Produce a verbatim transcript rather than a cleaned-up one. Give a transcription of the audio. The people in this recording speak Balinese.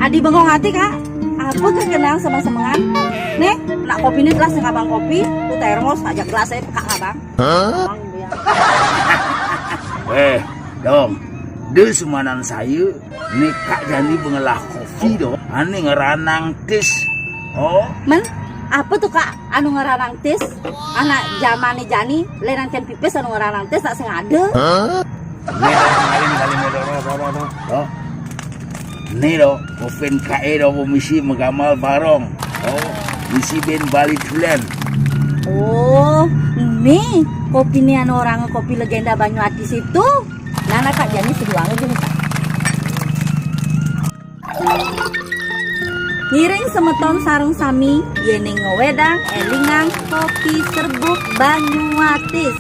Adi bengong ati, Kak. Apa kekenang semeng-semengan? Nih, nak kopi nih telah setengah bang kopi, ku termos aja gelas saya pekak abang. Abang, ya. Eh, dong, de sumanan saya, nih Kak Jani bengelah kopi dong, ane ngeranang tis. Oh, Men, apa tuh, Kak, anu ngeranang tis? Anak zaman nih Jani, lenan ken pipis anu ngeranang tis tak sing ada. Nih dong, kali nih, kali nih, dong, dong, dong, dong. Oh. Nih dong, kopen kae dong, misi megamal barong. Oh, misi ben Bali tulen. Oh, nih kopi nih anu orang kopi legenda Banyuatis itu. Nana Kak Jani seduang aja nih, Kak. Ngiring semeton sareng sami, yening ngewedang elingang kopi serbuk Banyuatis.